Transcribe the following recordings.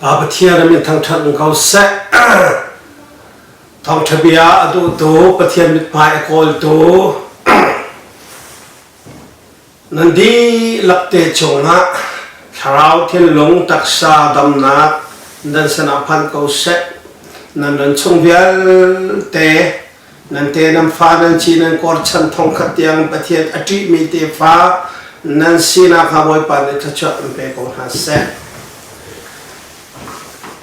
Pa Pathian a min thangṭhat in ko seh. Thawngṭha bia a duhtu, Pathian mithmai a kawltu, nan dihlak te cungah thlarau thinlung taksa damnak nan sinah phan ko seh. Nan nun chung vialte nan te nan fa nan ci nan kawr chan thongkhat tiang Pathian a ṭihmi tefa nan sinak kha Bawipa nih thluachuah in pe ko hna seh.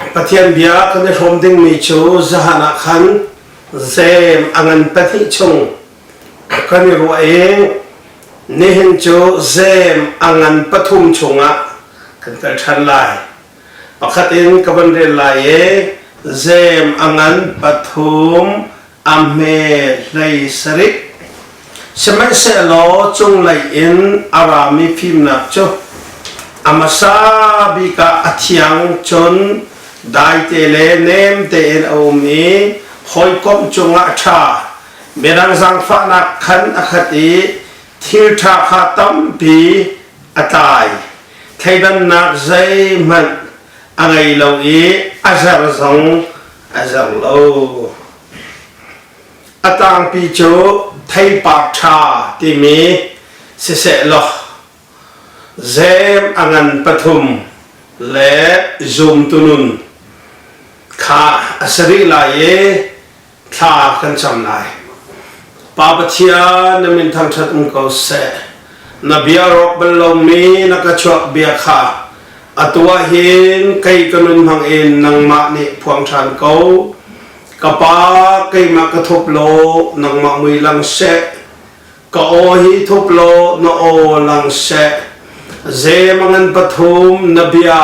Pathian bia kan i hrawm dingmi cu zahan ah khan zem a ngan pahnih chung kan i ruah i nihin cu zem a ngan pathum chungah kan kal ṭhan lai. Pakhat in ka van rel lai i zem a ngan pathum a hme 17. Sihmanhsehlaw cunglei in a rami fimnak cu a hmasa bik ah a thiang cun daite le nem tein a um i hawikomh cungah a ṭha. Midang zaangfahnak khan a khat i thil ṭha kha tampi a tlai. Thleidannak zeihmanh a ngei lo i a zer zong a zer lo. A tlangpi cu theipar ṭha timi siseh law zem a ngan pathum le zumtu nun kha a si rih lai i thla kan cam lai. Pa Pathian, na min thangṭhat um ko seh. Na bia rawk bal lomi na ka chuak bia kha atu ah hin kei ka nun hmang in nangmah nih phuang ṭhan ko. Ka pa, keimah ka thup law nangmah mui lang seh. Ka aw hi thup law na aw lang seh. Zemangan pathum na bia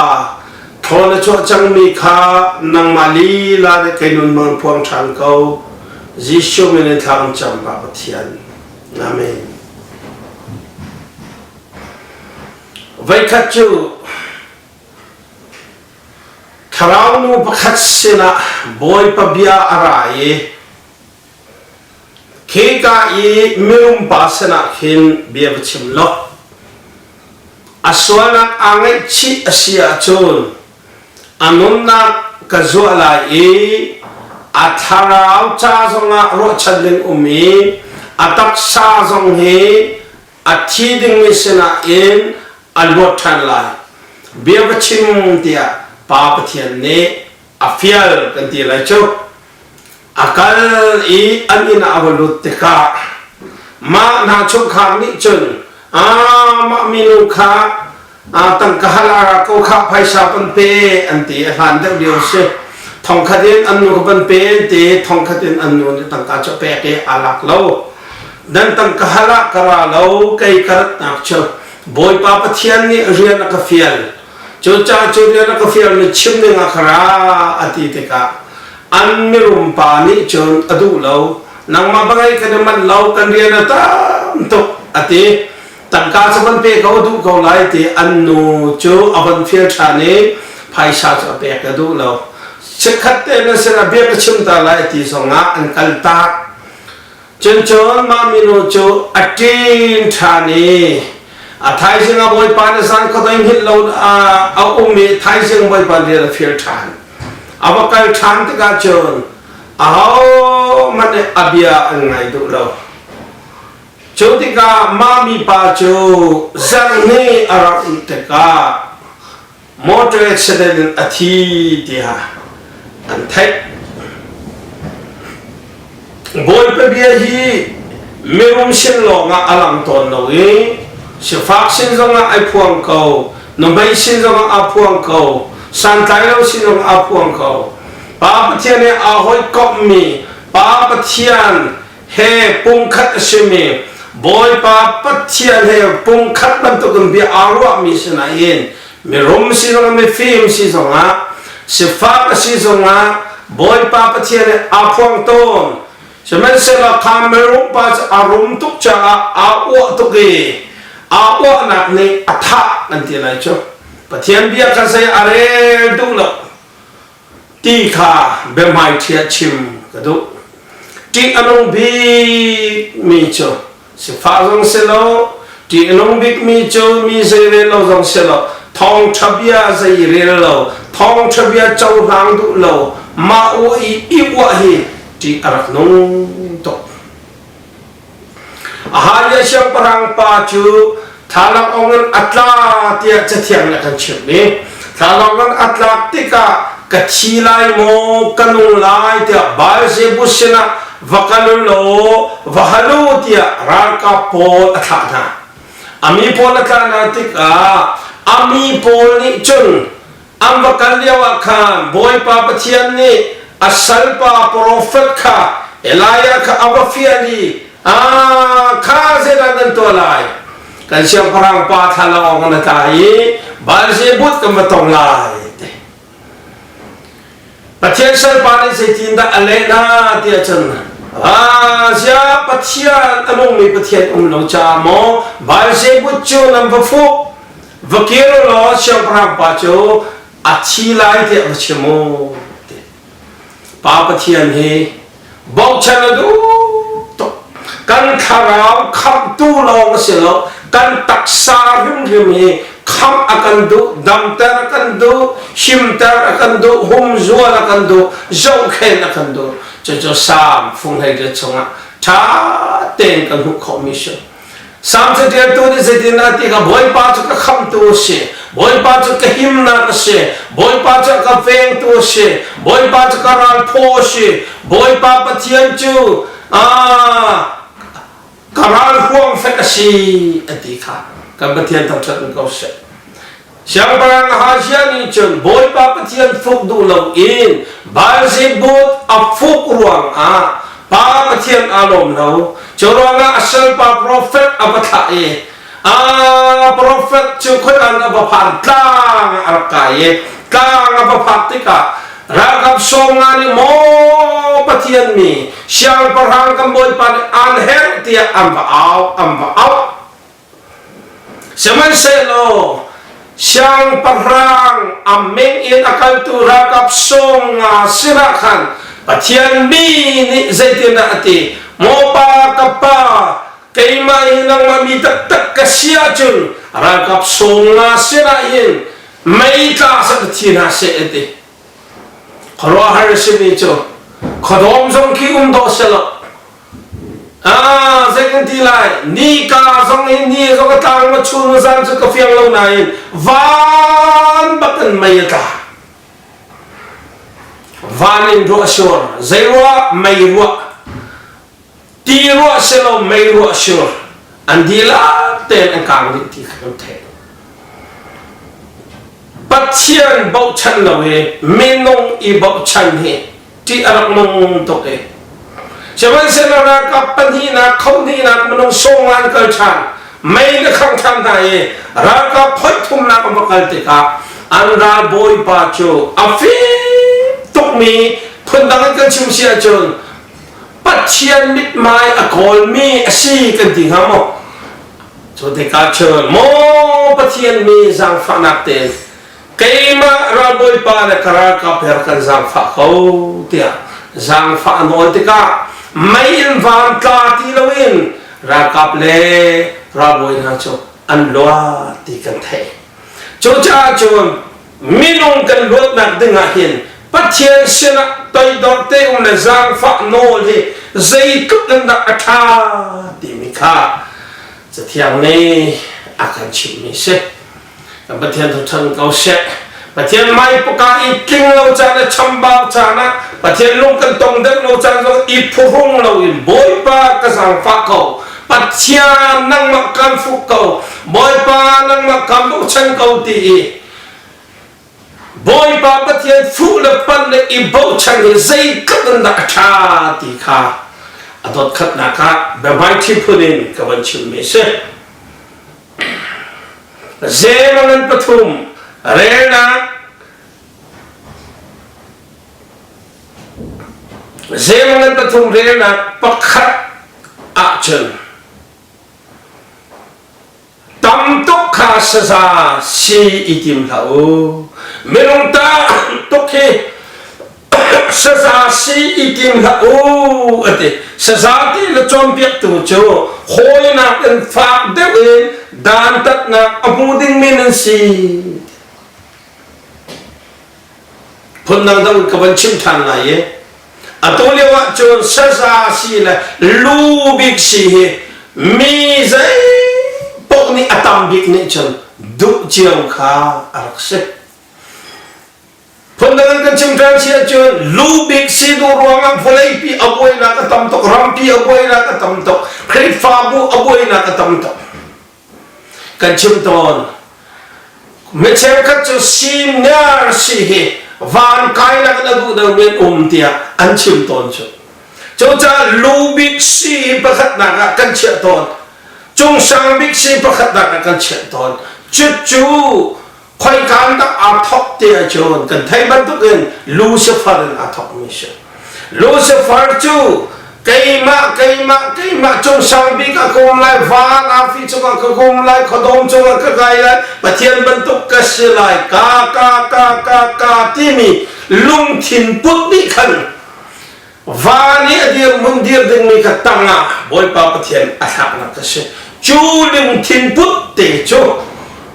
thaw na chuah cangmi kha nangmah lila nih kei nun mang phuang ṭhan ko. Jesuh min in thla kan cam Pa Pathian. Amen. Voikhat cu thlarau nu pakhat sinah Bawipa bia a ra i Khika i mirum pa sinah khin bia va chim law, a sualnak aa ngaihchih a si ahcun a nunnak ka zuah lai i a thlarau ca zongah ruahchan ding um i a taksa zong hi a thi dingmi sinah in a luat ṭhan lai. Bia va chim tiah Pa Pathian nih a fial kan ti lai cu. A kal i an inn ah a va lut tikah mah hna chungkhar nih cun mah minu kha tangka hal a ra ko kha phaisa kan pe an ti. A hlan deuh lio si. Thongkhat in an nu ka van pe an ti. Thongkhat in an nu nih tangka cu pek i aa lak lo. Dan tangka hal ah ka ra lo, kei ka ratnak cu Bawipa Pathian nih rian a ka fial. Cucaah cu rian a ka fialmi chim dingah ka ra a ti tikah an mirum pa nih cun a duh lo. Nangmah bangai kan i manh lo, kan rian a tam tuk a ti. Tangka cu van pe ko duh ko lai ti an nu cu a van fial ṭhan i phaisa cu a pek a duh lo. Chikkhat te na sinah bia ka chim ta lai ti zongah an kal tak. Cuncun mah minu cu a ṭin ṭhan i a thaizing ah Bawipa nih zan khuadei hngilh lo a um i thaizing Bawipa rian a fial ṭhan. A va kal ṭhan tikah cun ahohmanh nih a bia an ngai duh lo. Cu tikah mah mipa cu zarhni a rak um tikah motor accident in a thi tiah an theih. Bawipa bia hi mirum sin lawngah a lang tawn lo i sifak sin zongah ai phuang ko, nuhmei sin zongah aa phuang ko, santlai lo sin zongah aa phuang ko. Pa Pathian he aa hawikomhmi Pa Pathian he pumkhat a simi Bawipa Pathian he pumkhat bantukin bia aa ruahmi sinain mirum si zongah mifim si zongah sifak a si zongah Bawipa Pathian he aa phuang tawn. Sihmanhsehlaw kha mirum pa cu a rum tuk caah aa uah tuk i aa uahnak nih a thah an ti lai cu. Pathian bia kha zei a rel duh lo. Ti kha biahmaiṭhi ah chim ka duh. Ṭih a nung bikmi cu sifah zong si lo, ṭih a nung bikmi cu mi zei rel lo zong si lo. Thawngṭha bia zei rel lo, thawngṭha bia cohlang duh lo, mah uah i i uah hi ṭih a rak nung tuk. Ahaliah siangpahrang pa cu thlalangawng in a tla tiah Cathiang nih a kan chimh i thlalangawng in a tlak tikah ka thi lai maw ka nung lai tiah Baal-zebub sinah va kal u law va hal u tiah ralkap pawl a thlah hna. A mi pawl a thlah hna tikah a mi pawl nih cun An va kal lioah khan Bawipa Pathian nih a salpa profet kha Elijah kha a va fial i, "Ah, kha zeidah nan tuah lai? Kan siangpahrang pa thlalangawng na tla i Baal-zebub kan va tong lai." Ti. Pathian salpa nih zeitindah a leh hna tiah cun, "Ah, ziah Pathian a nungmi Pathian um lo caah maw Baal-zebub cu nan va fuh? Va kir u law siangpahrang pa cu a thi lai tiah va chim u. Pa Pathian hi bochan a duh tuk. Kan thlarau khamhtu lawng a si lo, kan taksa hrimhrim hi khamh a kan duh, damter a kan duh, himter a kan duh, humzual a kan duh, zohkhenh a kan duh. Cucu Salm fung 18 chungah ṭha tein kan hmuh khawhmi si. Salm caṭialtu nih zeitindah ti ka Bawipa cu ka khamhtu a si, Bawipa cu ka himnak a si, Bawipa cu ka vengtu a si, Bawipa cu ka ralphaw a si, Bawipa Pathian cu ka ral huang fek a si a ti kha kan Pathian thangṭhat in ko seh. Siangpahrang Ahaziah nih cun Bawipa Pathian fuk duh loin Baal-zebub a fuk ruangah Pa Pathian aa lawm lo. Cu ruangah a salpa profet a va thlah i a profet cu khuadan a va phan tlang a rak kai i tlang a va phak tikah ralkap 50 nih maw Pathian mi siangpahrang kan Bawipa nih aan herh tiah an va au an va auh. Sihmanhsehlaw siangpahrang a meng in a kaltu ralkap 50 sinah khan Pathian mi nih zeitindah a ti? Maw pa ka pa, keimah hi nangmah mi taktak ka si ahcun ralkap 50 sinah hin mei tla seh ka thi hna seh a ti. Khuaruahhar a simi cu khuadawm zong khi um dawh selaw Ah, zei kan ti lai? Nika zong hi ni zong a tlang ma chun ma zan cu ka fiang lo nain van bak in mei a tla. Van in ruah sur, zei ruah mei ruah. Ti ruah silo mei ruah sur. An dihlak tein an kang dih ti kha kan theih. Pathian bochan lo i minung i bochan hi ṭih a rak nung tuk i sihmanhsehlaw ralkap pahnihnak khohnihnak minung 50 an kal ṭhan mei na khangh ṭhan hna i ralkap phoih thumnak an va kal tikah an ralbawipa cu a fim tukmi phundang in kan chim si ahcun Pathian mithmai a kawlmi a si kan ti hnga maw? Cu tikah cun maw Pathian mi zaangfahnak tein keimah ralbawipa le ka ralkap he kan zaangfah ko tiah zaangfah a nawl tikah mei in van tla ti loin ralkap le ralbawi hna cu an luat ti kan theih. Cucaah cun minung kan luatnak ding ah hin Pathian sinah toidor te um le zaangfah nawl hi zeitluk in dah a ṭha timi kha Cathiang nih a kan chimhmi si. Kan Pathian thangṭhat ko seh. Pathian mai paka i tling lo caan ah chambau caan ah Pathian lung kan tong deuh lo caan zong i phuhrung lo in Bawipa ka zaangfah ko. Pathian nangmah kan fuh ko. Bawipa nangmah kan bochan ko ti i Bawipa Pathian fuh le pan le i bochan hi zeitluk in dah a ṭha ti kha a dot khatnak ah biahmaiṭhi phun in ka van chimmi a si. Zeemaw pathum relnak Zeemaw pathum relnak pakhat ahcun tam tuk kha saza si i tim hlah u. Minung ta tuk hi saza si i tim hlah u a ti. Saza ti le cawnpiaktu cu hawinak in fak deuh in dantatnak a hmu dingmi nan si. Phundang dang ka van chim ṭhan lai i atu lio ah cun saza si le lu bik si hi mi zei paoh nih a tam bik nih cun duh cio kha a rak si. Phundang in kan chim ṭhan si ahcun lu bik si duh ruangah vawleipi a buainak a tam tuk, rampi a buainak a tam tuk, Khrihfabu a buainak a tam tuk. Kan chim tawn. Mi cheukhat cu senior si hi van kainak in a duh deuhmi an um tiah an chim tawn cu. Cucaah lu bik si hi pakhatnak ah kan chiah tawn. Cung sang bik si pakhatnak ah kan chiah tawn. Cucu khoikaan dah aa thawk ti ahcun kan theih bantukin Lucifer in aa thawkmi si. Lucifer cu keimah keimah keimah cung sang bik ah ka um lai van arfi cungah ka um lai khuadawm cungah ka kai lai Pathian bantuk ka si lai ka ka ka ka ka timi lungthin put nih khan Va nih a dirhmun dir dingmi kha tangah Bawipa Pathian a thlaknak a si. Cu lungthin put te cu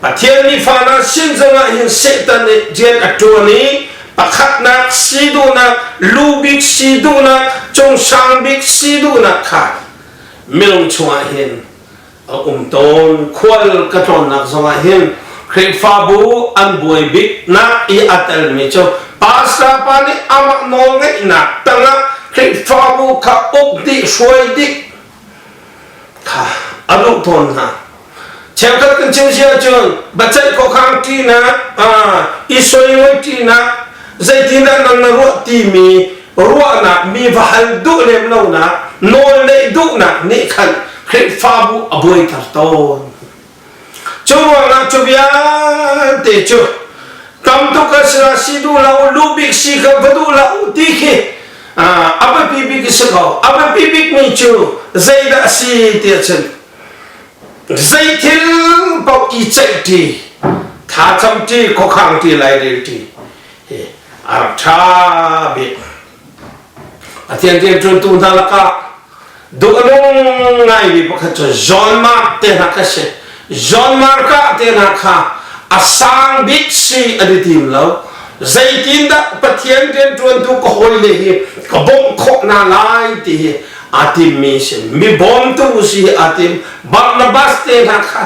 Pathian nih fa hna sin zongah hin Satan nih rian a ṭuan i pakhatnak si duhnak, lu bik si duhnak, cungsang bik si duhnak kha minung chungah hin a um tawn. Khual ka tlawnnak zongah hin Khrihfabu an buai biknak i a telmi cu pastor pa nih amah nawlngeihnak tangah Khrihfabu kha uk dih hruai dih kha a duh tawn hna. Cheukhat kan chim si ahcun biaceih khuakhang ṭinak, i soimawi ṭinak, zeitindah nan na ruah timi ruahnak mi va hal duh lem lonak, nawl neih duhnak nih khan Khrihfabu a buaiter tawn. Cu ruangah cu vialte cu tam tuk a si si duh lo, lu bik si kha va duh lo ti khi a biapi bik a si ko. A biapi bikmi cu zeidah a si ti ahcun zeithil paoh i ceih ṭi, thlacam ṭi, khuakhang ṭi, lairel ṭi hi a rak ṭha bik. Pathian rianṭuantu hna lakah duh a nung ngaimi pakhat cu John Mark te hna kha si. John Mark ah te hna kha a sang bik si an i tim lo. Zeitindah Pathian rianṭuantu ka hawile hi ka bawmh khawh hna lai ti hi aa timmi si. Mi bawmtu si hi aa tim. Barnabas te hna kha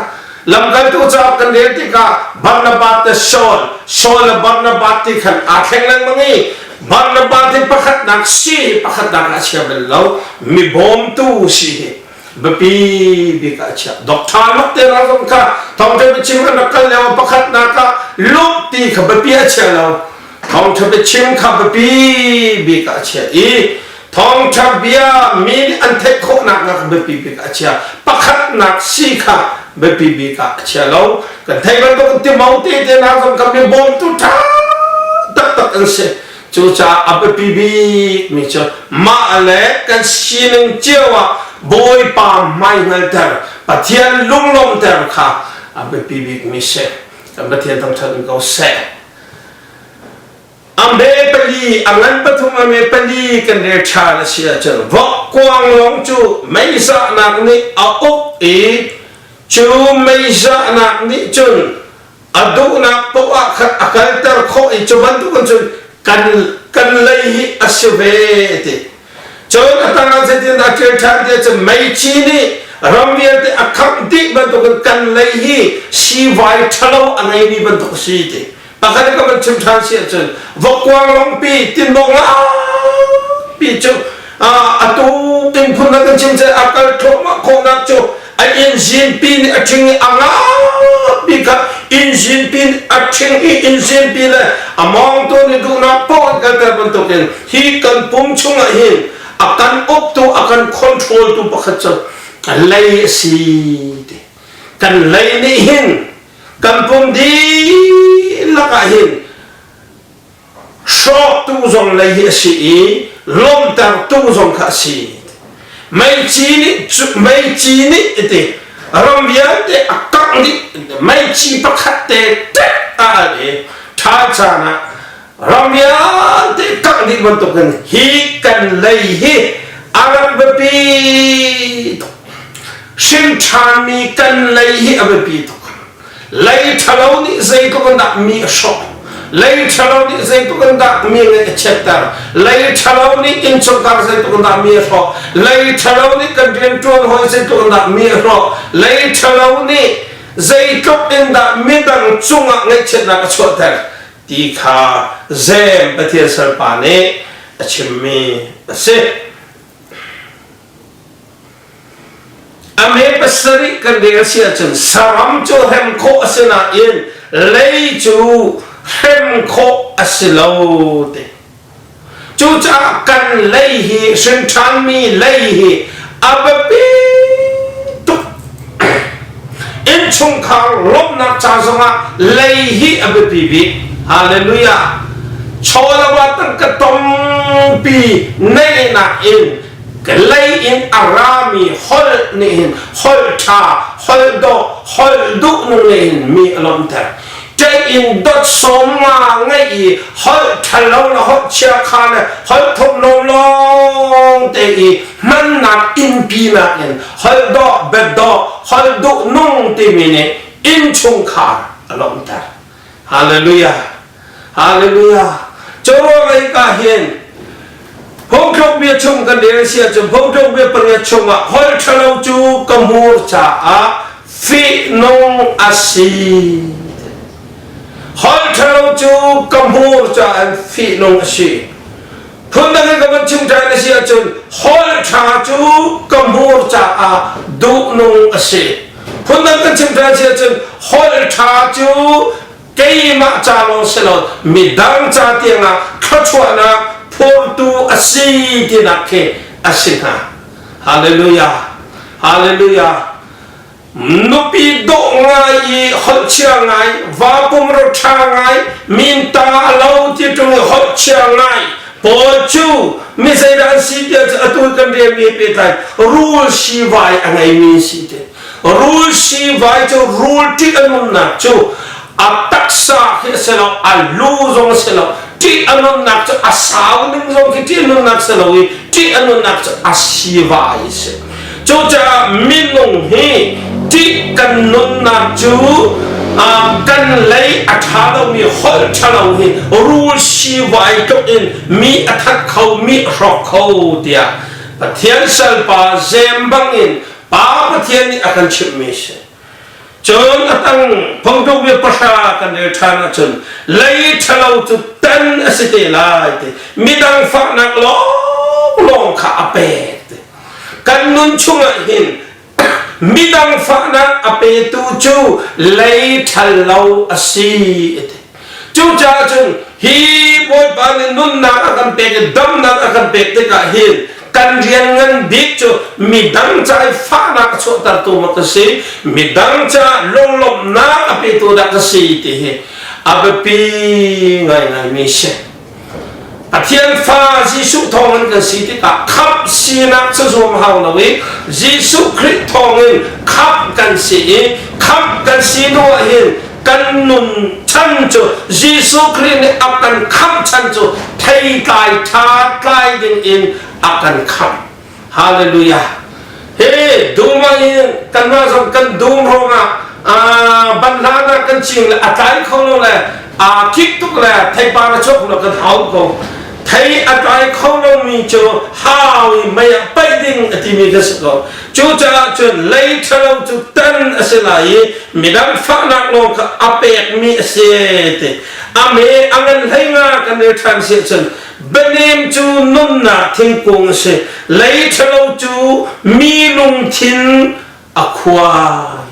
Lamkaltu cauk kan rel tikah Barnabas te Saul, Saul le Barnabas ti khan aa thleng lengmang i Barnabas hi pakhatnak si hi pakhatnak ah a chia bal lo. Mi bawmtu si hi biapi bik ah a chia. Doctor Luke te hna zong kha thawngṭha biachim an rak kal lio pakhatnak ah Luke ti kha biapi a chia lo. Thawngṭha biachim kha biapi bik ah a chia i thawngṭha bia mi nih an theih khawhnak kha biapi bik ah a chia. Pakhatnak si kha biapi bik ah a chia lo. Kan theih bantuk Timote te hna zong kha mi bawmtu ṭha taktak an si. Cucaah a biapi bikmi cu mah le kan sining cio ah Bawipa hmaihngalter, Pathian lunglawmhter kha a biapi bikmi si. Kan Pathian thangṭhat in ko seh. A me pali, a ngan pathum a me pali kan rel ṭhan a si ahcun vokkuanglawng cu meizahnak nih a uk i cu meizahnak nih cun a duhnak paoh ah khan a kalter khawh i cu bantukin cun kan kan lei hi a si ve ti. Cun a tangah zeitindah ṭial ṭhan ti ahcun meici nih ram vialte a khangh dih bantukin kan lei hi siivai ṭhalo a ngeimi bantuk a si ti. Pakhat ka van chim ṭhan si ahcun vokkuanglawngpi tinbaw ngakpi cu atu tin phun na kan chim cun a kal thluahmah khawhnak cu a engine pi nih a ṭhing i a ngakpi kha engine pi nih a ṭhing i engine pi le a mawngtu nih duhnak paoh an kalter bantukin hi kan pum chungah hin a kan uktu a kan control tu pakhat cu lei a si ti kan lei nih hin kan pum dihlak ah hin hrawktu zong lei hi a si i lawmtertu zong kha a si meici nih meici nih ti ram vialte a kangh dih meici pakhat te tek a al i ṭha caan ah ram vialte kangh dih bantukin hi kan lei hi a rak biapi tuk hrin ṭhanmi kan lei hi a biapi tuk lei ṭhalo nih zeitluk in dah mi a hrawh. Lei ṭhalo nih zeitluk in dah mi ngaih a chiatter. Lei ṭhalo nih innchungkhar zeitluk in dah mi a hrawh. Lei ṭhalo nih kan rianṭuan hawi zeitluk in dah mi a hrawh. Lei ṭhalo nih zeitluk in dah midang cungah ngaihchiatnak a chuahter ti kha Zem Pathian salpa nih a chimmi a si. A me pasarih kan rel si ahcun saram cu hrem khawh a si nain lei cu hrem khawh a si lo ti. Cucaah kan lei hi hrin ṭhanmi lei hi a biapi tuk. Innchungkhar lawmhnak ca zongah lei hi a biapi bik. Hallelujah. Chaw le va tangka tompi neihnak in lei in a rami holh nih hin holh ṭha, holh dawh, holh duhnung nih hin mi a lawmhter. Ṭeih in dot 50 ngeih i holh ṭhalo le holh chiakha le holh thupnawm lawng te i hmannak innpi nakin holh dawh, biadawh, holh duhnung timi nih innchungkhar a lawmhter. Hallelujah. Hallelujah. Curuang ei ka hin phungthluk bia chung kan rel si ahcun phungthluk bia pariat chungah holh ṭhalo cu ka hmur caah fihnung a si. Holh ṭhalo cu ka hmur caah fihnung a si. Phundang in ka van chim ṭhan a si ahcun holh ṭha cu ka hmur caah duhnung a si. Phundang kan chim ṭhan si ahcun holh ṭha cu keimah ca lawng si lo midang ca tiangah thluachuahnak phurtu a si tinak khi a si hnga. Hallelujah. Hallelujah. Nupi dawh ngai i holh chia ngai, va pumro ṭha ngai, minta a lo ti ṭung i holh chia ngai pawl cu mi zeidah an si tiah cu atu kan relmi he pehtlai rul sivai a ngeimi si te. Rul sivai cu rul ṭih a nunnak cu a taksa khi a si lo, a lu zong a si lo, ṭih a nunnak cu a sau ning zong khi ṭih a nunnak si lo i ṭih a nunnak cu a sivai a si. Cucaah minung hi ṭih kan nunnak cu kan lei a ṭha lomi holh ṭhalo hi rul sivai tluk in mi a that kho mi a hrawk kho tiah Pathian salpa Jem bangin Pa Pathian nih a kan chimhmi a si. Cun a tang phungtluk bia pahra kan rel ṭhan ahcun lei ṭhalo cu tan a si te lai ti midang fahnak lawnglawng kha a pek ti. Kan nun chungah hin midang fahnak a petu cu lei ṭhalo a si ti. Cucaah cun hi Bawipa nih nunnak a kan pek i damnak a kan pek tikah hin kan rian ngan bik cu midang ca i fahnak a chuahtertu ma ka si midang ca lunglawmhnak a petu dah ka si ti hi a biapi ngaingaimi si. Pathian fa Jesuh thawngin kan si tikah khamh sinak cu zuam hau lo i Jesuh Khrih thawngin khamh kan si i khamh kan si hnu ah hin kan nun chan cu Jesuh Khrih nih a kan khamh chan cu theitlai ṭha tlai ding in a kan khamh. Hallelujah. Hi dum ah hin kanmah zong kan dum ruangah banhla na kan cing le a tlai kho lo le aa kik tuk le theipar a chuak lo kan hau ko. Thei a tlai kho lomi cu hau i mei ah paih ding a timi kan si ko. Cucaah cun lei ṭhalo cu tan a si lai i midang fahnak lawng kha a pekmi a si ti. A me a ngan hlei nga kan rel ṭhan si ahcun Bianem cu nunnak thingkung a si. Lei ṭhalo cu mi lungthin a khuai.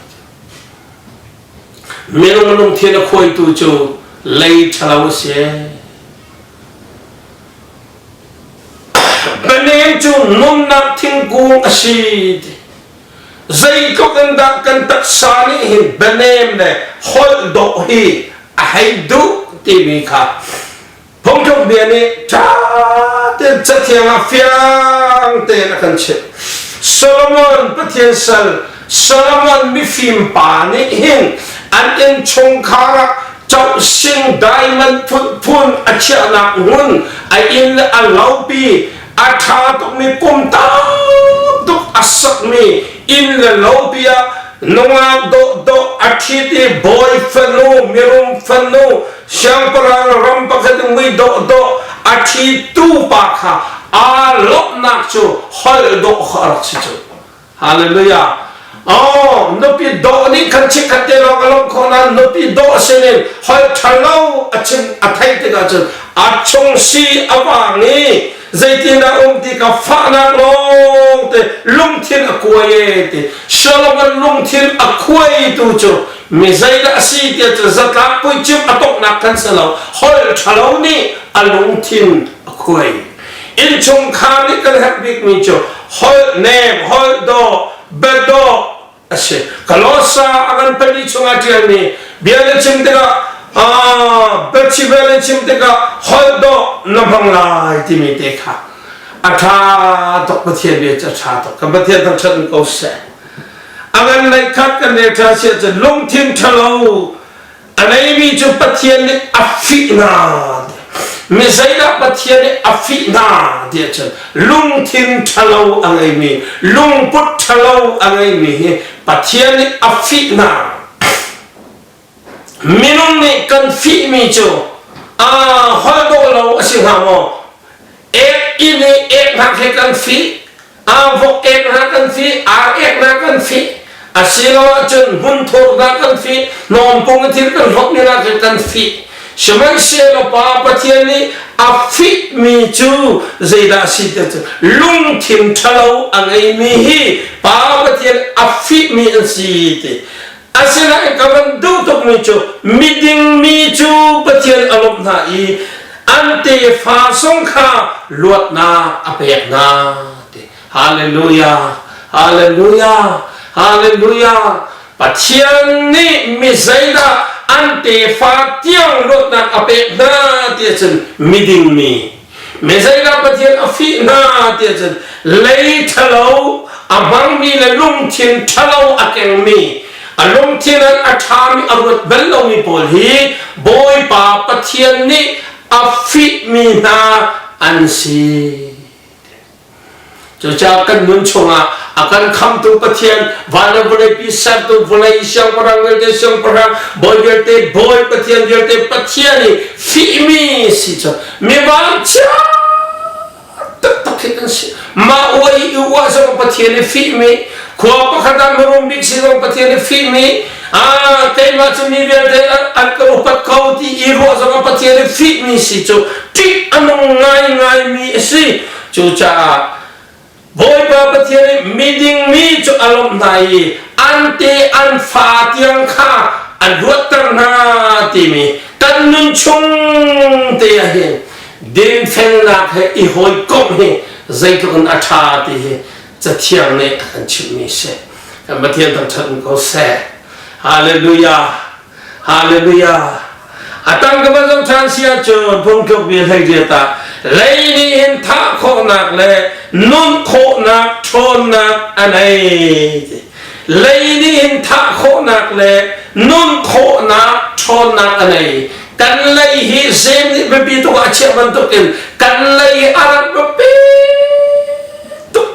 Minung lungthin a khuaitu cu lei ṭhalo a si. Bianem cu nunnak thingkung a si. Zeitluk in dah kan taksa nih hin bianem le holh dawh hi a hei duh timi kha Phungtluk bia nih ṭha tein Cathiang ah fiang tein a kan chimh. Solomon Pathian sal Solomon mifim pa nih hin an innchungkhar ah cohsing diamond phunphun a chiahnak hmun a inn le a lopi a ṭha tukmi kum tam tuk a sakmi inn le lopi ah nungak dawhdawh a ṭhit i bawi fanu mirum fanu Siangpahrang ram pakhat in mui dawhdawh a ṭhitu pa kha aa lawmhnak cu holh dawh kha a rak si cu. Hallelujah. Oh, nupi dawh nih khan chikkhat te lawng a lawmh khawh nain nupi dawh sinin holh ṭhalo a chim a theih tikah cun a chung si a vang i zeitindah um ti ka fahnak lawng te lungthin a kuai e ti Solomon lungthin a khuaitu cu mi zeidah a si tiah cu zatlak puicim a tongnak kan si lo holh ṭhalo nih a lungthin a khuai. Innchungkhar nih kan herh bikmi cu holh nem, holh dawh, biadawh a si. Kolosa a ngan pali chungah ṭialmi bia na chim tikah biachim na chim tikah holh dawh na hmang lai timi te kha a ṭha tuk Pathian bia cu a ṭha tuk. Kan Pathian thangṭhat ko seh. A ngan lei khat kan rel ṭha si ahcun lungthin ṭhalo A neimi cu Pathian nih a fih hna. Mi zeidah Pathian nih a fih hna ti ahcun lungthin ṭhalo a ngeimi, lungput ṭhalo a ngeimi hi Pathian nih a fih hna. Minung nih kan fihmi cu aa holh dawh lo a si hnga maw? Ek inn i ek hna khi kan fih, vok ek hna kan fih, ar ek hna kan fih, asiloah cun hmunthur hna kan fih, hnawmpung i thil kan hlawt mi hna khi kan fih. Sihmanhsehlaw Pa Pathian nih a fihmi cu zeidah a si ti cu lungthin ṭhalo a ngeimi hi Pa Pathian a fihmi an si ti. Asinain ka van duh tukmi cu miding mi cu Pathian a lawmh hna i an tefa zong kha luatnak a pek hna. Hallelujah! Hallelujah! Hallelujah! Pathian nih mi zeidah an tefa tiang luatnak a pek hna ti ahcun miding mi Mi zeidah Pathian a fih hna ti ahcun lei ṭhalo a hmangmi le lungthin ṭhalo a kengmi a lungthin an a ṭhami a ruat bal lomi pawl hi Bawipa Pathian nih a fihmi hna an si. Cucaah kan nun chungah a kan khamtu Pathian, van le vawleipi sertu vawlei siangpahrang vialte siangpahrang, bawi vialte bawi, Pathian vialte Pathian i fihmi si cu mi vanchia taktak khi kan si. Mah uai i uah zong Pathian i fihmi, khua pakhat ah mirum bik si zong Pathian i fihmi, ah keimah cu mi vialte an ka upat ko ti i ruah zong Pathian i fihmi si cu ṭih a nung ngaingaimi a si. Cucaah Bawipa Pathian nih miding mi cu a lawmh hna i an te an fa tiang kha a luatter hna timi kan nun chung te ah hin dinfelnak he i hawikomh hi zeitluk in a ṭha ti hi Cathiang nih a kan chimhmi si. Kan Pathian thangṭhat ko seh. Hallelujah. Hallelujah. A tang ka van zoh ṭhan si ahcun phungtluk bia hleiriat ah lei nih hin thah khawhnak le nun khawhnak ṭhawnnak a nei. Lei nih hin thah khawhnak le nun khawhnak ṭhawnnak a nei. Kan lei hi zem nih biapi tuk ah a chiah bantukin kan lei a rak biapi tuk.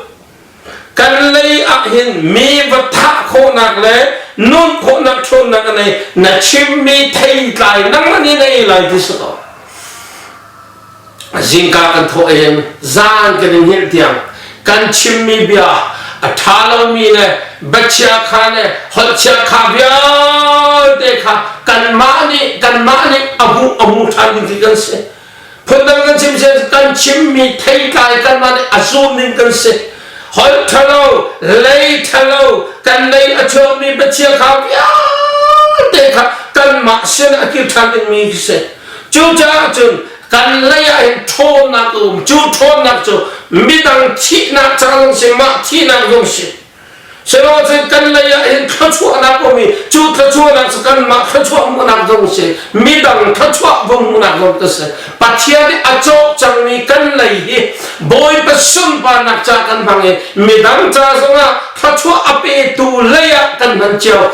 Kan lei ah hin mi va thah khawhnak le nun khawhnak ṭhawnnak a nei na chimmi theitlai nangmah nih na ei lai ti si ko zingka kan thawh in zan kan in hngilh tiang kan chimmi bia a ṭha lomi le biachia kha le holhchia kha vialte kha kanmah nih kanmah nih a bu a mu ṭhan ding khi kan si Phundang kan chim si kan chimmi theitlai kanmah nih a zum ning kan si. Holh ṭhalo, lei ṭhalo, kan lei a chuakmi biachia kha vialte kha kanmah sin a kir ṭhan dingmi khi si. Cucaah cun kan lei ah hin ṭhawnnak a um. Cu ṭhawnnak cu midang thihnak ca zong si, mah thihnak zong si. Sihmanhsehlaw kan lei ah hin thluachuahnak um i cu thluachuahnak cu kanmah thluachuah hmuhnak zong si, midang thluachuah vung hmuhnak zong ka si. Pathian nih a cawk cangmi kan lei hi Bawipa sunparnak ca kan hmang i midang ca zongah thluachuah a petu lei ah kan hman cio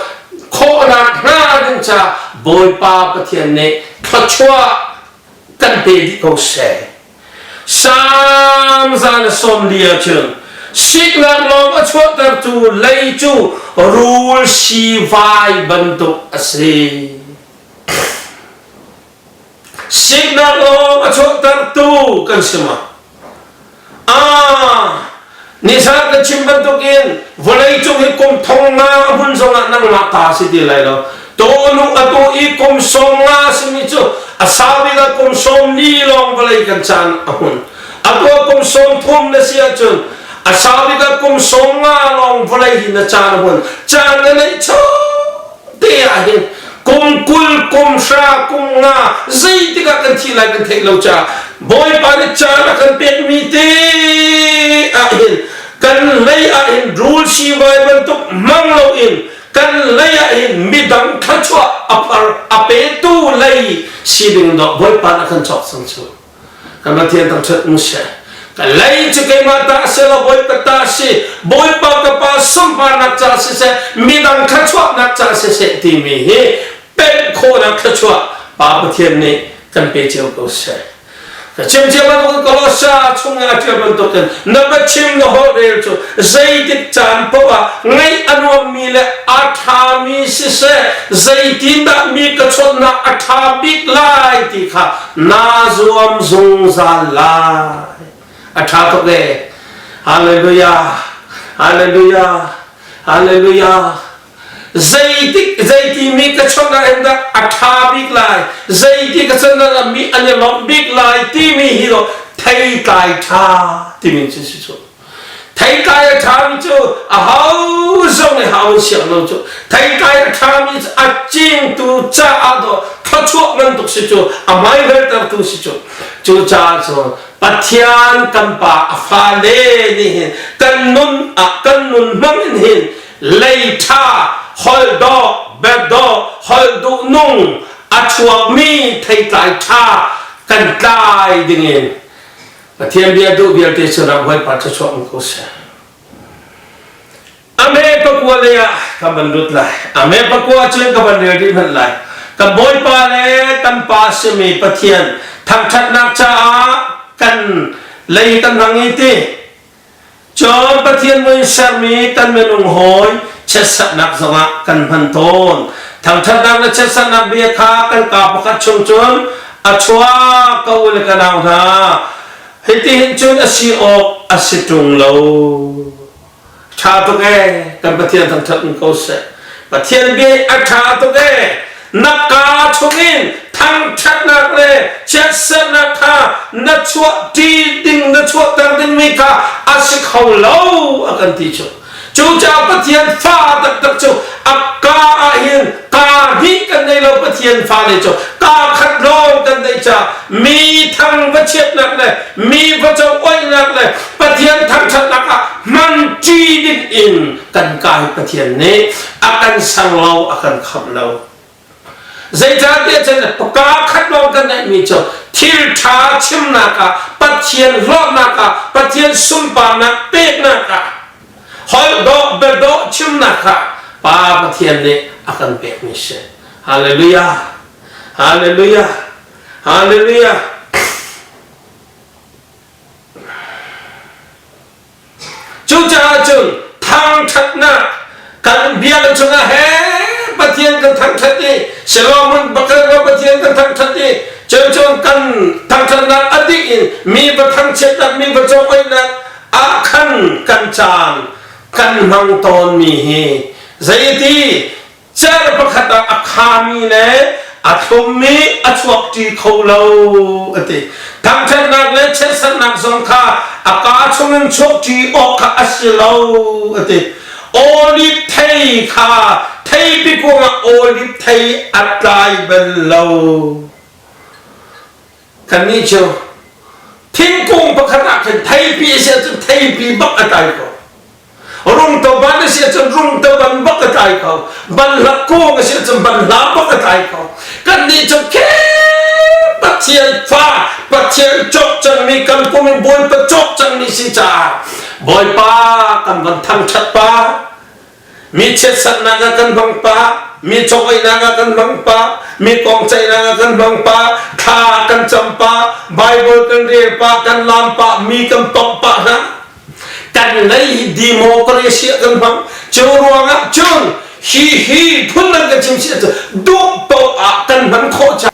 khawhnak hnga ding ca Bawipa Pathian nih thluachuah kan pe dih ko seh. Salm 140 ahcun siknak lawng a chuahtertu lei cu rul sivai bantuk a si. Siknak lawng a chuahtertu kan si ma? Ah, nizan ka chim bantukin vawleicung hi kum thong nga a hmun zongah nangmah ta si ti lai lo. Tawnu atu i kum 50 simi cu a sau bik ah kum 40 lawng vawlei kan caan a hmun. Atu ah kum 30 na si ahcun a sau bik ah kum 50 lawng vawlei hi na caan a hmun. Caan na neih te ah hin kum 20 kum 10 kum 5 zeitik ah kan thih lai kan theih lo caah Bawipa nih caan a kan pekmi te ah hin kan lei ah hin rul sivai bantuk hmang loin kan lei ah hin midang thluachuah a phar a petu lei si ding dawh Bawipa nih a kan cawk cang cu. Kan Pathian thangṭhat mu seh. Ka lei cu keimah ta a si lo, Bawipa ta a si. Bawipa ka pa sunparnak ca siseh, midang thluachuahnak ca siseh timi hi pemh khawhnak thluachuah Pa Pathian nih kan pe cio ko seh. Ka chim cia bantukin Kolosa chung ah a ṭial bantukin na biachim na holh rel cu zeitik caan paoh ah ngaih a nuammi le a ṭhami siseh, zeitindah mi ka chawnhnak a ṭha bik lai ti kha naa zuam zungzal lai. A ṭha tuk ee. Hallelujah. Hallelujah. Hallelujah. Zeitik zeiti mi ka chawnh ah hin dah a ṭha bik lai zeiti ka chawnh ah mi an i lawmh bik lai timi hi lo theitlai ṭha timi cu si cu Theitlai a ṭhami cu aho zong nih hau in siang lo cu. Theitlai a ṭhami cu a cingtu caah dawh thluachuah bantuk si cu a hmaiveltertu si cu. Cucaah cun Pathian kan Pa a fale nih hin kan nun ah kan nun hmang in hin lei ṭha holh dawh bia dawh holh duh nung a chuakmi theitlai ṭha kan tlai dingin Pathian bia duh vialte cu ram Bawipa thluachuah um ko seh. A me pakua lei ah ka van lut lai. A me pakua cun ka van rel rih hmanh lai. Kan Bawipa le kan Pa simi Pathian thangṭhatnak caah kan lei kan hmang i ti. Cun Pathian mui sermi kan minung hawi chiatserhnak zongah kan hman tawn. Thangṭhatnak le chiatserhnak bia kha kan kaa pakhat chung cun a chuak ko le ka nau hna. Hitihin cun a si awk a si ṭung lo. Ṭha tuk ee, kan Pathian thangṭhat in ko seh. Pathian bia a ṭha tuk ee. Na kaa chungin thangṭhatnak le chiatserhnak kha na chuahṭi ding na chuahter dingmi kha a si kho lo a kan ti cu. Cucaah Pathian fa taktak cu a kaa ah hin kaa hnih kan nei lo Pathian fale cu kaa khat lawng kan neih caah mi thang va chiatnak le mi va co oihnak le Pathian thangṭhatnak ah hman ṭi ding in kan kai Pathian nih a kan sang lo a kan khamh lo. Zeicahtiah cun kaa khat lawng kan neihmi cu thil ṭha chimnak ah Pathian hlawtnak ah Pathian sunparnak peknak ah holh dawh biadawh chimnak ah Pa Pathian nih a kan pekmi si. Hallelujah! Hallelujah! Hallelujah! Cucaah cun thangṭhatnak kan biakinn chungah he Pathian kan thangṭhat i Solomon bakal va Pathian kan thangṭhat i cucun kan thangṭhatnak a dih in mi va thangchiatnak mi va congoihnak ah khan kan caan kan hmang tawnmi hi zeiti Cer pakhat ah a khami le a thlummi a chuakṭi kho lo a ti. Thangṭhatnak le chiatserhnak zong kha a kaa chungin chuakṭi awk kha a si lo a ti. Oliv thei kha theipi kung ah oliv thei a tlai bal lo. Kannih cu thingkung pakhat ah khin theipi a si ahcun theipi bak a tlai ko. Rungto ban a si ahcun rungto ban bak a tlai ko. Banhla kung a si ahcun banhla bak a tlai ko. Kannih cu khe Pathian fa, Pathian cawk cangmi kan pum in Bawipa cawk cangmi si caah Bawipa kan van thangṭhat pa, mi chiatserhnak ah kan hmang pa, mi chawhainak ah kan hmang pa, mi kong ceihnak ah kan hmang pa, thla kan cam pa, Bible kan rel pa, kan lam pa, mi kan pamh pah hna. Kan lei democracy ah kan hmang. Cu ruangah cun hi hi phun nan kan chim si ahcun duh paoh ah kan hman khawh caah.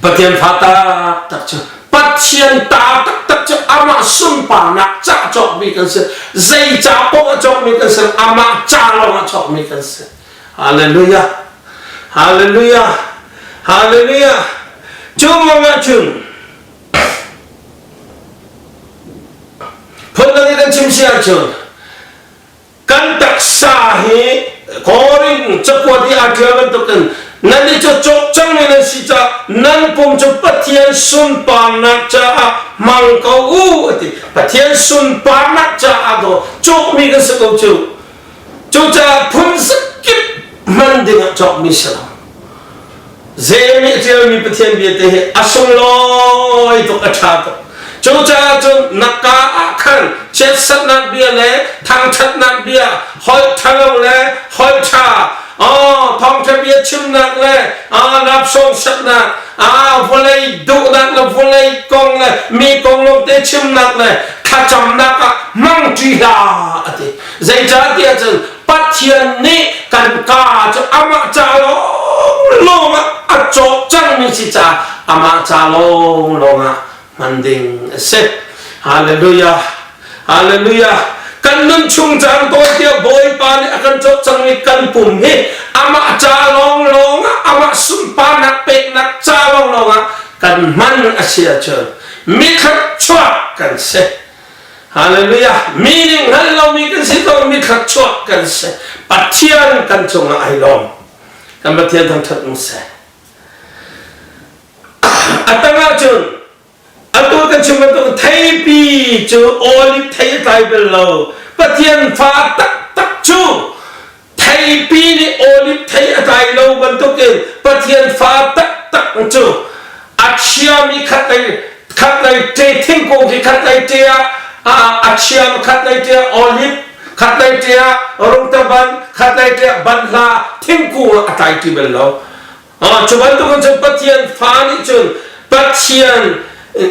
Pathian fa taktak cu Pathian ta taktak cu amah sunparnak ca cawkmi kan si. Zei ca paoh a cawkmi kan si, amah ca lawng a cawkmi kan si. Hallelujah. Hallelujah. Hallelujah. Cu ruangah cun phundang in kan chim si ahcun kan taksa hi Korin cakuat i aa ṭial bantukin nan i cu cawk cangmi nan si caah nan pum cu Pathian sunparnak caah hmang ko u a ti. Pathian sunparnak caah daw cawkmi kan si ko cu. Cucaah phun zakip hman dingah cawkmi si lo. Zel nih a ṭialmi Pathian bia te hi a sunglawi tuk, a ṭha tuk. Cucaah cun na kaa ah khan chiatsatnak bia le thangṭhatnak bia, holh ṭhalo le holh ṭha, thawngṭha bia chimnak le lapsawng saknak, vawlei duhnak le vawlei kong le mi kong lawngte chimnak le thlacamnak ah hmang ṭi hlah, a ti. Zeicahtiah cun Pathian nih kan kaa cu amah ca lawnglawng ah a cawk cangmi si caah amah ca lawnglawng ah hman ding a si. Hallelujah. Hallelujah. Kan nun chung caan tawi tiah Bawipa nih a kan cawk cangmi kan pum hi amah ca lawnglawng ah amah sunparnak peknak ca lawnglawng ah kan hman a si ahcun mi thluachuak kan si. Hallelujah. Mi nih hngal lomi kan si ko, mi thluachuak kan si. Pathian kan cungah ai lawm. Kan Pathian thangṭhat mu seh. A tang ahcun atu kan chim bantuk theipi cu olive thei a tlai bal lo. Pathian fa taktak cu Theipi nih oliv thei a tlai lo bantukin Pathian fa taktak cu a chiami khatlei khatlei ṭe thingkung khi khatlei ṭe ah a chiam khatlei ṭe ah oliv khatlei ṭe ah rungtaban khatlei ṭe ah banhla thingkung ah a tlai ṭi bal lo. Cu bantukin cun Pathian fa nih cun Pathian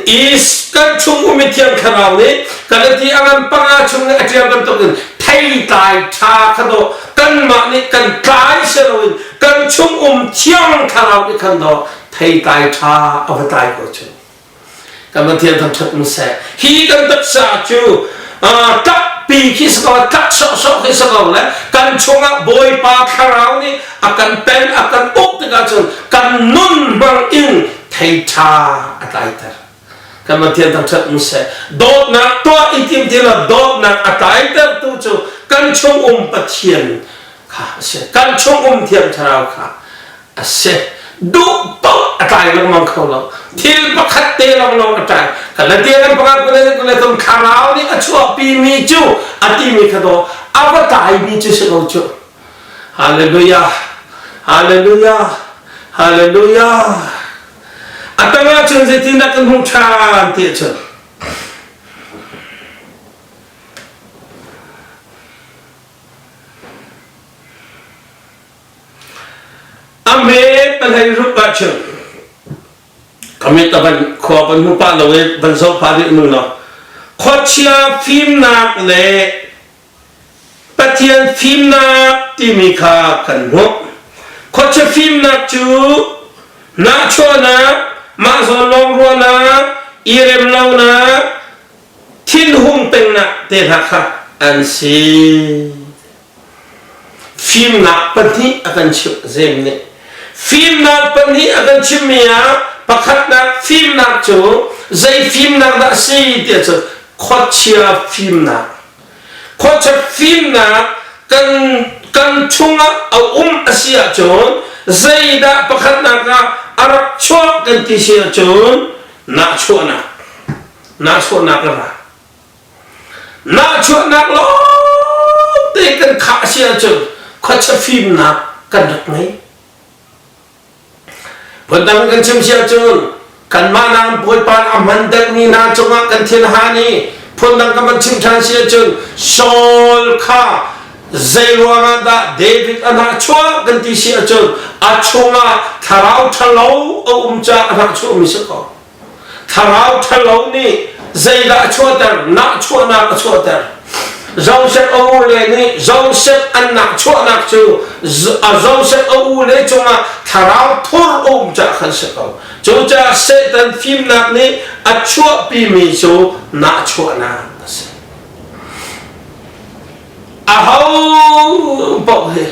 i kan chung um i Thiang Thlarau nih kan ti a ngan panga chung nih a ṭial bantukin theitlai ṭha kha dawh kanmah nih kan tlai si loin kan chung um Thiang Thlarau nih khan dawh theitlai ṭha a va tlai ko cu. Kan Pathian thangṭhat um seh. Hi kan taksa cu tlakpi khi si ko, tlak sawhsawh khi si ko le kan chungah Bawipa Thlarau nih a kan pen, a kan uk tikah cun kan nun hmang in thei ṭha a tlaiter. Kan Pathian thangṭhat um seh. Dawtnak tuah i tim ti lo dawtnak a tlaitertu cu kan chung um Pathian kha a si. Kan chung um Thiang Thlarau kha a si duh paoh a tlai lengmang kho lo thil pakhat te lawnglawng a tlai kan la tiang an pakhat kule kule tum thlarau nih a chuahpi mi cu a ti mi kha daw a va tlai mi cu si ko cu hallelujah hallelujah hallelujah a tangah cun zeitindah kan hmuh ṭhan ti cun A hme pahlei rup ahcun ka mit a van khua van hmu pah lo i van zoh pah rih nu law khuachia fimnak le Pathian fimnak timi kha kan hmuh. Khuachia fimnak cu nahchuahnak, mah zawn lawng ruahnak, i rem lonak, thinhung pengnak te hna kha an si. Fimnak pahnih a kan chimh Jeim nih. Fimnak pahnih a kan chimhmi ah pakhatnak fimnak cu zei fimnak dah a si tiah cun khuachia fimnak. Khuachia fimnak kan kan chungah a um a si ahcun zeidah pakhatnak ah a rak chuak kan ti si ahcun nahchuahnak nahchuahnak a ra. Nahchuahnak lawngte kan khah si ahcun khuachia fimnak kan rak ngei. Phundang kan chim si ahcun kanmah nak Bawipa a hman deuhmi hna cungah kan thin han i phundang kan van chim ṭhan si ahcun Saul kha zei ruangah dah David a hnahchuah kan ti si ahcun a chungah thlarau ṭhalo a um caah a hnahchuahmi si ko. Thlarau ṭhalo nih zeidah a chuahter? Nahchuahnak a chuahter. Joseph a u le nih Joseph an nahchuahnak cu Joseph a u le cungah thlarau thur a um caah khan si ko. Cucaah Satan fimnak nih a chuahpimi cu nahchuahnak a si. Aho paoh hi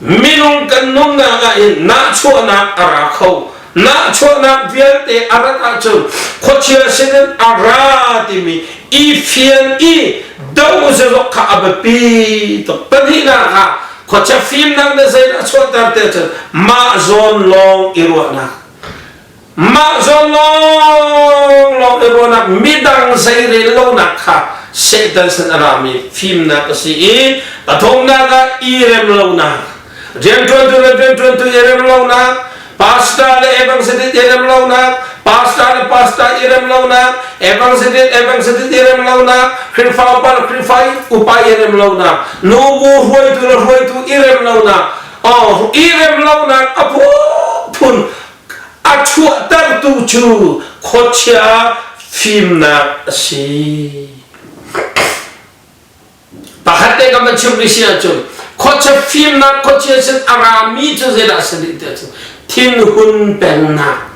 minung kan nunnak ah hin nahchuahnak a ra kho. Nahchuahnak vialte a rat ahcun khuachia sinin a ra timi i fian i do zazok kha a biapi tuk. Pahnihnak ah khuachia fimnak nih zeidah a chuahter ti ahcun mah zawn lawng i ruahnak. Mah zawn lawnglawng i ruahnak midang zeirel lonak kha Satan sin a rami fimnak a si i pathumnak ah i rem lonak rianṭuantu le rianṭuantu i rem lonak pastor le evangelist i rem lonak pastor le pastor i rem lonak evangelist evangelist i rem lonak Khrihfa upa le Khrihfa upa i rem lonak nubu hruaitu le hruaitu i rem lonak oh i rem lonak a phunphun a chuahtertu cu khuachia fimnak a si. Pakhat te kan van chim rih si ahcun khuachia fimnak khuachia sin a rami cu zeidah a si rih ti ahcun thinhun pengnak.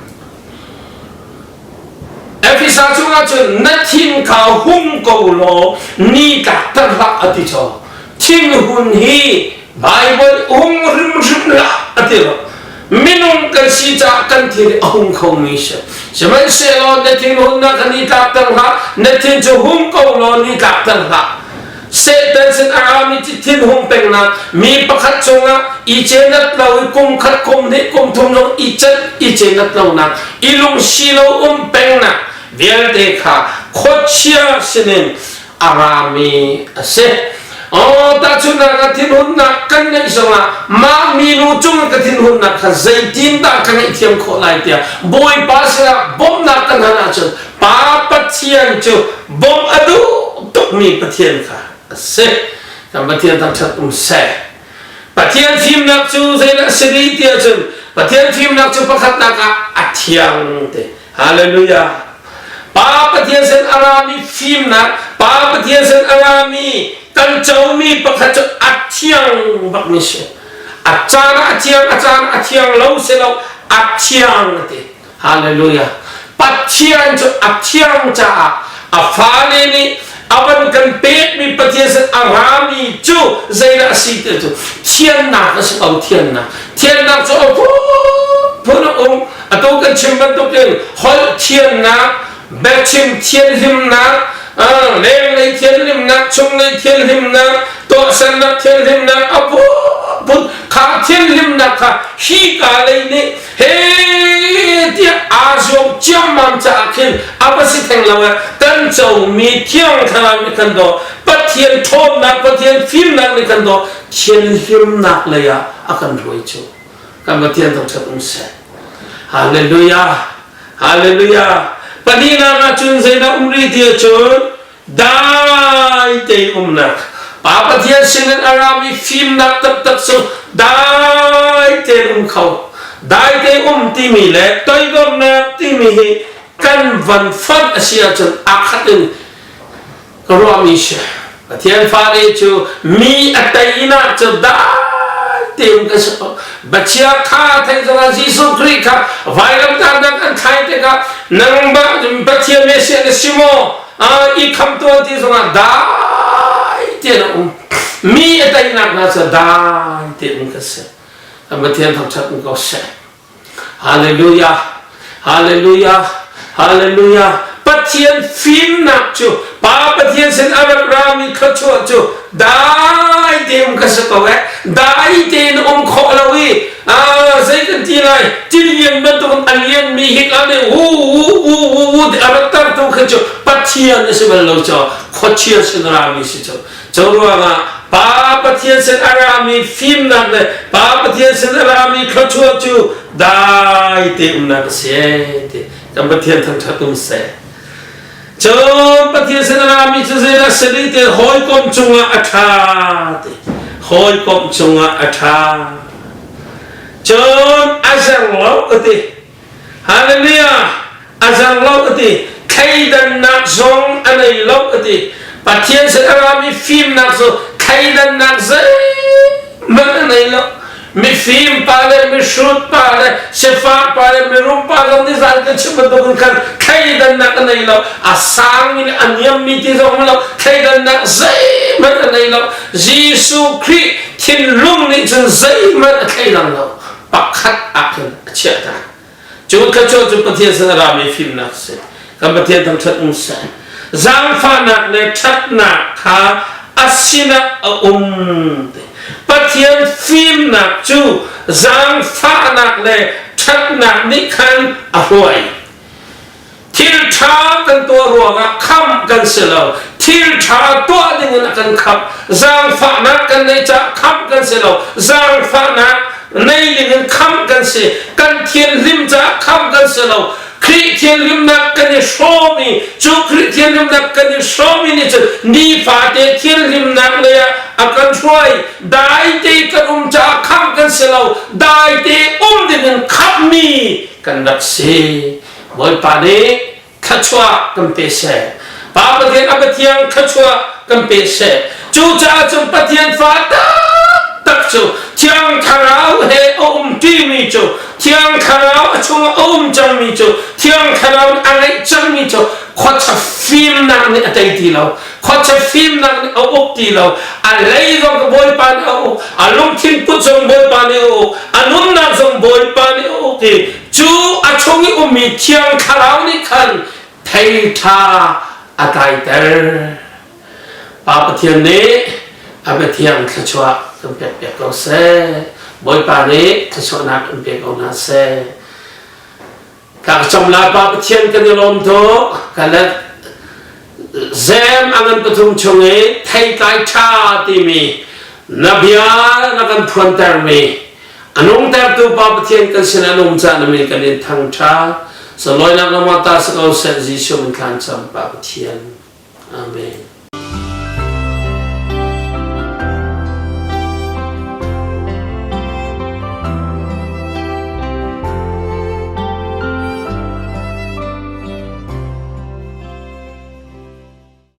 Efesa chungah cun na thin kha hung ko law ni tlakter hlah a ti chaw. Thinhun hi Baibal hung hrimhrim hlah a ti lo. Minung kan si caah kan thin a hung khomi si. Sihmanhsehlaw na thinhunnak kha ni tlakter hlah, na thin cu hung ko law ni tlakter hlah. Satan sin a rami cu thinhung pengnak mi pakhat cungah i cenat lo i kum khat kum hnih kum thum zong i cat i cenat lonak i lungsi lo um pengnak vialte kha khuachia sinin a rami a si. Oh, tahchunhnak ah thinhunnak kan ngeih zongah mah minu cung ka thinhunnak kha zeitindah ka ngaihthiam khawh lai tiah Bawipa sinah bawmhnak kan hal ahcun Pa Pathian cu bawmh a duh tukmi Pathian kha a si. Kan Pathian thangṭhat um seh. Pathian fimnak cu zeidah a si rih ti ahcun Pathian fimnak cu pakhatnak ah a thiang te. Hallelujah. Pa Pathian sin a rami fimnak, Pa Pathian sin a rami kan comi pakhat cu a thiang bakmi si. A caan ah a thiang, a caan a thiang lo si lo, a thiang ti. Hallelujah. Pathian cu a thiang caah a fale nih a van kan pekmi Pathian sin a rami cu zeidah a si ti cu thiannak a si ko thiannak. Thiannak cu a phun a um. Atu kan chim bantukin holh thiannak, biachim thianhlimnak, lenglei thianhlimnak, chunglei thianhlimnak, tuahsernak thianhlimnak, a phunphun kha thianhlimnak kha hi ka lei nih he tiah aa zuam ciammam caah khin a va si theng lo eh kan comi thiang thlarau nih kan daw Pathian ṭhawnnak Pathian fimnak nih kan daw thianhlimnak lei ah a kan hruai cu kan Pathian thangṭhat um seh. Hallelujah. Hallelujah. Pahnihnak ah cun zeidah um rih ti ahcun dai tein umnak. Pa Pathian sinin a rami fimnak taktak cu dai tein um kho. Dai tein um timi le toidornak timi hi kan van fonh a si ahcun aa khat in ka ruahmi si. Pathian fale cu mi a teinak cu dai tein ka si ko. Bachia kha thei zongah Jesuh Khrih kha vailamtahnak an thlai tikah nangmah Pathian Messiah na si maw? I kham tuan ti zongah dai tein a um. Mi a teinak hna cu dai tein ka si. Pathian thangṭhat um ko seh. Hallelujah! Hallelujah! Hallelujah! Pathian fimnak cu Pa Pathian sin a rak rami thluachuah cu dai tein um ka si ko eh. Dai tein um khawh lo i zei kan ti lai tilian bantuk a lianmi hika nih wu wu wu wu wu ti a rak tartu kha cu Pathian a si bal lo cu khuachia sin rami si cu. Cu ruangah Pa Pathian sin a rami fimnak le Pa Pathian sin a rami thluachuah cu dai te umnak a si ti kan Pathian thangṭhat um seh. Cun Pathian sin a rami cu zeidah si rih ti hawikom cungah a ṭha ti hawikom cungah a ṭha. Cun a zer lo ka ti. Hallelujah! A zang lo a ti. Thleidannak zong a nei lo a ti. Pathian sin a rami fimnak cu thleidannak zeihmanh a nei lo. Mifim pa le mihrut pa le sifak pa le mirum pa zong nih zan kan chim bantukin khan thleidannak a nei lo. A sangmi le a niammi ti zong lo. Thleidannak zeihmanh a nei lo. Jesuh Khrih thinlung nih cun zeihmanh a thleidang lo. Pakhat ah khin a chiah ta. Cu thluachuah cu Pathian sin a rami fimnak a si. Kan Pathian thangṭhat um seh. Zaangfahnak le ṭhatnak kha a sinah a um. Pathian fimnak cu zaangfahnak le ṭhatnak nih khan a hruai. Thil ṭha kan tuah ruangah khamh kan si lo. Thil ṭha tuah dingin a kan khamh. Zaangfahnak kan neih caah khamh kan si lo. Zaangfahnak nei dingin khamh kan si. Kan thianhlim caah khamh kan si lo. Khrih thianhlimnak kan i hrawm i cu Khrih thianhlimnak kan i hrawm i nih cun nifate thianhlimnak lei ah a kan hruai. Daite kan um caah khamh kan si lo. Daite um dingin khamhmi kan rak si. Bawipa nih thluachuah kan pe seh. Pa Pathian a Pathian thluachuah kan pe seh. Cucaah cun Pathian fa taktak cu Thiang Thlarau he a um ṭimi cu Thiang Thlarau a chungah a um cangmi cu Thiang Thlarau nih a ngeih cangmi cu khuacha fimnak nih a tei ti lo. Khuacha fimnak nih a uk ti lo. A lei zong ka Bawipa nih a uk. A lungthin put zong Bawipa nih a uk. A nunnak zong Bawipa nih a uk i Cu a chung i ummi Thiang Thlarau nih khan thei ṭha a tlaiter. Pa Pathian nih a biathiang thluachuah kan pekpiak ko seh. Bawipa nih thluachuahnak in pe ko hna seh. Tlakcam lai Pa Pathian kan i lawm tuk. Ka let zem a ngan pathum chung i theitlai ṭha timi na bia na kan phuantermi A nungtertu Pa Pathian kan sin an um caan amin kan in thangṭha. Soloinak na mata si ko seh Jesuh min thlan cam Pa Pathian. Amen.